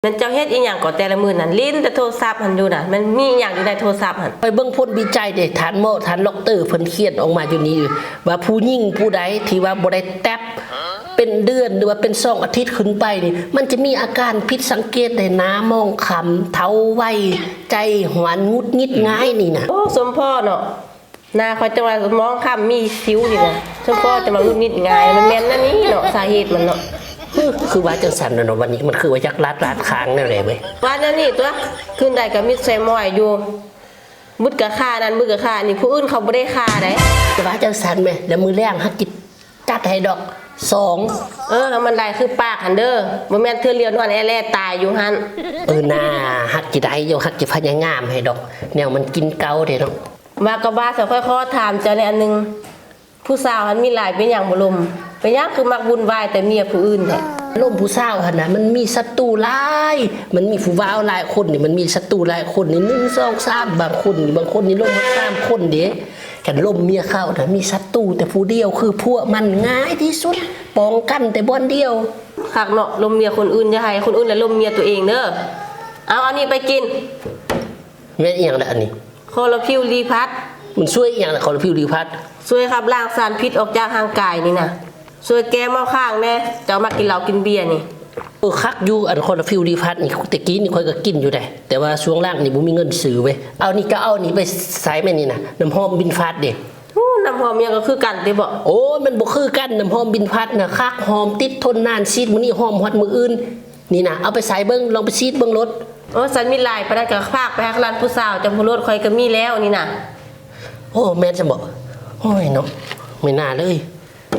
ແມ່ນເຈົ້າເຮັດອີ່ຫຍັງກໍແຕ່ລະມື້ນັ້ນ? ຫຼິ້ນແຕ່ໂທລະສັບຫັ້ນຢູ່ນະ. ມັນມີອີ່ຫຍັງຢູ່ໃນໂທລະສັບຫັ້ນ? ຂ້ອຍເບິ່ງຜົນວິໄຈເດ້ ທ່ານໝໍ ທ່ານດັອກເຕີ ເພິ່ນຂຽນອອກມາຢູ່ນີ້ວ່າ ຜູ້ຍິງຜູ້ໃດທີ່ວ່າບໍ່ໄດ້ແຕັບເປັນເດືອນ ຫຼືວ່າເປັນສອງອາທິດຂຶ້ນໄປນີ້ ມັນຈະມີອາການຜິດສັງເກດໃນໜ້າໝອງຄຳ, ເທົາໄວ, ໃຈຫວານ, ຫງຸດຫງິດງ່າຍນີ້ນະ. ໂອ້ ສົມພໍເນາະ. ໜ້າຂ້ອຍຈັ່ງວ່າໝອງຄຳມີສິວນີ້ນະ. ສົມພໍຈັ່ງວ່າຫງຸດຫງິດງ່າຍ. ມັນແມ່ນແນວນີ້ເນາະ ສາເຫດມັນເນາະ. ຄື ຄືວ່າຈັ່ງຊັ້ນນະເນາະ. ບັດນີ້ມັນຄືວ່າຢາກລາດ ລາດຄາງແນວໃດເວີຍ? ວ່າແນວນີ້ຕົວະ. ຄືນໃດກໍມິດໃສ່ໝ້ອຍຢູ່. ບຶດກໍຂ້ານັ້ນ ບຶດກໍຂ້ານີ້. ຜູ້ອື່ນເຂົາບໍ່ໄດ້ຂ້າໃດ. ແຕ່ວ່າຈັ່ງຊັ້ນແມະ. ແລ້ວມື້ແລງຫາກຊິຈັດໃຫ້ດອກສອງ. ເອີ ໃຫ້ມັນໄດ້ຄືປາກຫັ້ນເດີ. ບໍ່ແມ່ນເທື່ອລຽວນອນແອແລຕາຍຢູ່ຫັ້ນ. ເອີ ໜ້າ ຫາກຊິໄດ້ຢູ່. ຫາກຊິພະຍາຍາມໃຫ້ດອກ. ແນວມັນກິນເກົ່າເດ້ເນາະ. ວ່າກໍວ່າຊະ ຂ້ອຍຂໍຖາມເຈົ້າແດ່ອັນໜຶ່ງ. ຜູ້ສາວຫັ້ນມີຫຼາຍເປັນຫຍັງບໍ່ລົມ? ເປັນຫຍັງຄືມັກວຸ່ນວາຍແຕ່ເມຍຜູ້ອື່ນແທ້? ລົມຜູ້ສາວຫັ້ນນະ ມັນມີສັດຕູຫຼາຍ. ມັນມີຜູ້ບ່າວຫຼາຍຄົນນີ້ ມັນມີສັດຕູຫຼາຍຄົນນີ້ ໜຶ່ງ ສອງ ສາມ. ບາງຄົນນີ້ ບາງຄົນນີ້ລົມຮອດສາມຄົນເດ້. ຄັນລົມເມຍເຂົານະ ມີສັດຕູແຕ່ຜູ້ດຽວ ຄືພວກມັນງ່າຍທີ່ສຸດ. ປ້ອງກັນແຕ່ບ່ອນດຽວ. ຄັກເນາະ ລົມເມຍຄົນອື່ນ. ຢ່າໃຫ້ຄົນອື່ນລະລົມເມຍຕົວເອງເດີ. ເອົາອັນນີ້ໄປກິນ. ແມ່ນອີ່ຫຍັງລະອັນນີ້? ຄອລລາພິວດີພລັດ. ມັນຊ່ວຍອີ່ຫຍັງລະ ຄອລລາພິວດີພລັດ? ຊ່ວຍຂັບລ້າງສານພິດອອກຈາກຮ່າງກາຍນີ້ນະ. ຊ່ວຍແກ້ເມົາຄ້າງແດ່. ເຈົ້າມັກກິນເຫຼົ້າກິນເບຍນີ້. ເອີ ຄັກຢູ່. ອັນຄອລລາພິວດີພລັດນີ້ ແຕ່ກີ້ນີ້ຂ້ອຍກໍກິນຢູ່ໃດ ແຕ່ວ່າຊ່ວງຫຼັງນີ້ບໍ່ມີເງິນຊື້ເວີຍ. ເອົານີ້ກໍເອົານີ້ໄປໃສ່ແມ່ນນີ້ນະ. ນ້ຳຫອມບິນຟາດເດ້. ໂອ້ ນ້ຳຫອມຫຍັງກໍຄືກັນຕິບໍ? ໂອ້ ມັນບໍ່ຄືກັນ. ນ້ຳຫອມບິນຟາດນະ ຄັກ ຫອມ ຕິດ ທົນນານ ສີດມື້ນີ້ຫອມຮອດມື້ອື່ນ. ນີ້ນະ ເອົາໄປໃສ່ເບິ່ງ ລອງໄປສີດເບິ່ງໂລດ. ໂອ້ ສັນມີຫຼາຍປານນັ້ນກໍຝາກໄປຫາຫຼານຜູ້ສາວຈຳພະໂລດ ຂ້ອຍກໍມີແລ້ວນີ້ນະ. ໂອ້ ແມ່ນຊັ້ນບໍ? ໂອ້ຍເນາະ ແມ່ນໜ້າເລີຍ.